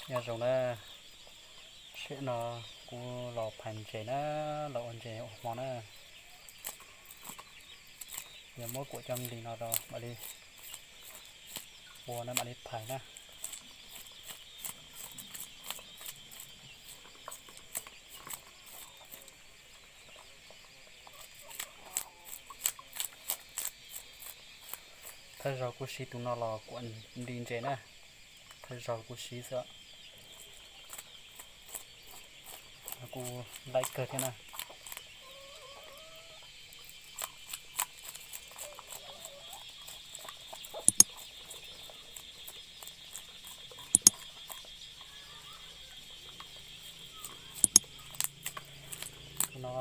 Nyob zoo na, sim no kuv los phais ntses na, los ua ntses ua hmo na. Yog muab kuam cov nplis no rau mam li ua na, mam li phais na. Thawj zaug kuv siv tus no los kuam nplis ntses na. Thawj zaug kuv siv xwb, kuj laib kawg thiab na. No,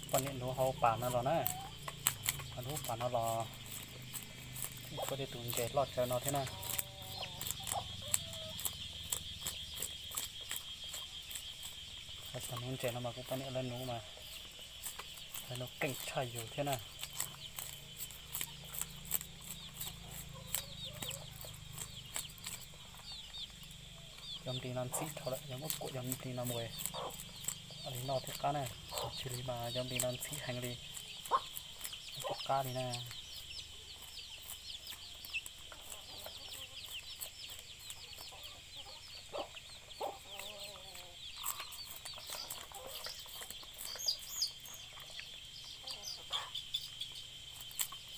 poj niam nuv hauv pas no los na, nuv hauv pas no los tseem tshuav tej tus ntses loj tsawv no thiab na. Xav xav nuv ntses no mas kuv poj niam lawv nuv mas lawv nuv keej tshaj yus thiab na. Cov nplis no ntxhib dhau lawm, yog muab kuam cov nplis no mus ua li noj thiaj qab na. Tsis li mas cov nplis no ntxhib heev li, thiaj qab li na.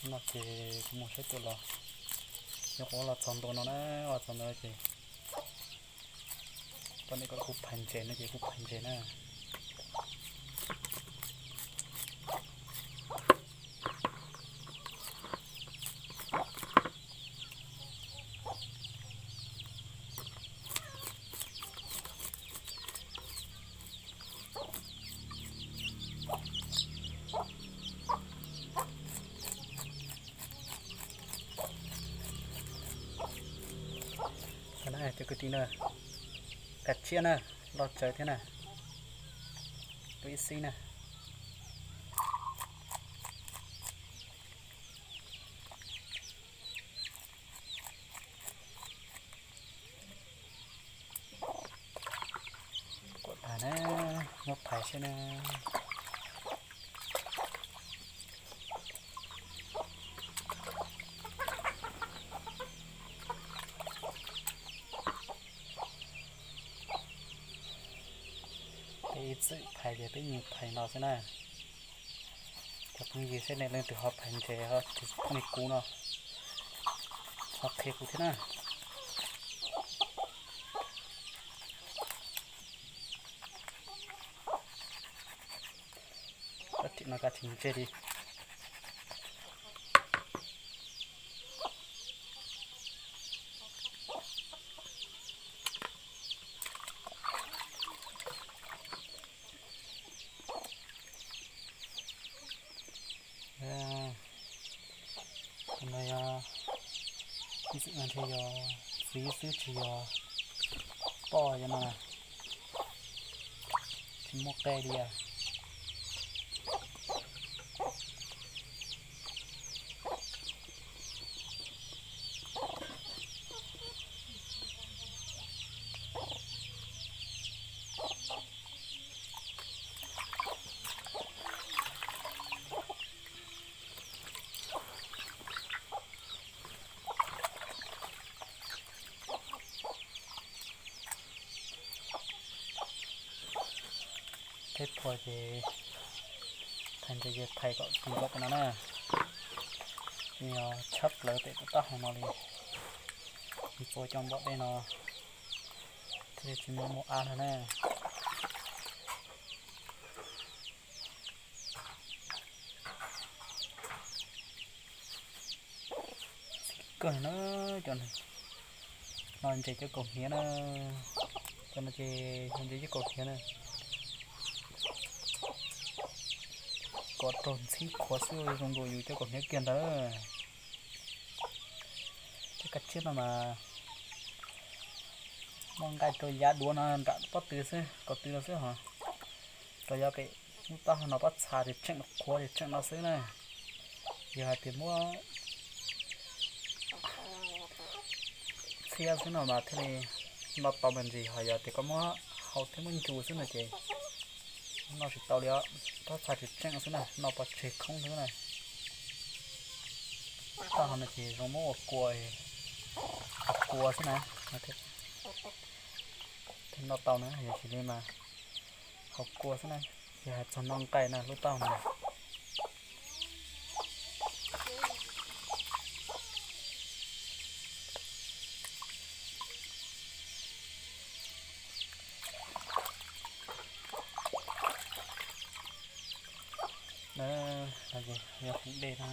No ces kuv mus saib tus los, yog kuv los txog ntua no na, los txog ntua no ces poj niam kom kuv phais ntses no ces kuv phais ntses na. Cov kwv tij na, kav tsij na, loj tsawv thiab na, ib xib na. Kuam tas na, muab phais seb na. Peb ib txwm phais ces peb nyias phais no xwb na. Cov phooj ywg seb nej leej twg ho phais ntses ho tsis thooj li kuv no, ho qhia kuv thiab na. Koj tsim no koj tsis ntseg li. Tus no yog ntxim no ntshe yog txiv xwb tsis yog poj yom no, tsis muaj qe li as. Teb phua ces phais ntses ces phais kom tis nkaus no na, nws yog tshab plaws pem tus taub hau no li, nws txua cov npom dej no thiaj li tsis muaj muaj ab no na. Txi kawg na, cov no ntses cov kaus hniav na, cov no ces yog ntses cov kaus hniav na, kom raug ntxhib qhuav xwb zoo nkaus yus cov kaus hniav kiag ntawd. Cov kav tsiab no mas muaj nqaij rau yav duav no nram pob tw xwb, kaum tw no xwb hos, rau yav pem lub taub hau no pob txha ces tseem qhuav ces tseem no xwb na. Yog hais tias muab txhiab xwb no mas thiaj li Noj tau me ntsis, ho yog tias koj muab hau thiab muab ncu xwb no ces noj tsis tau li os. Pob txha tseem tseem xwb na, noj pov tseg khoob xwb na. Lub taub hau no ces zoo muab ua kua, ua kua xwb na, thiaj noj tau na. Yog tsis li mas hau kua xwb na. Ces hais txog noj nqaij na, lub taub hau no na, yog khoom dej na.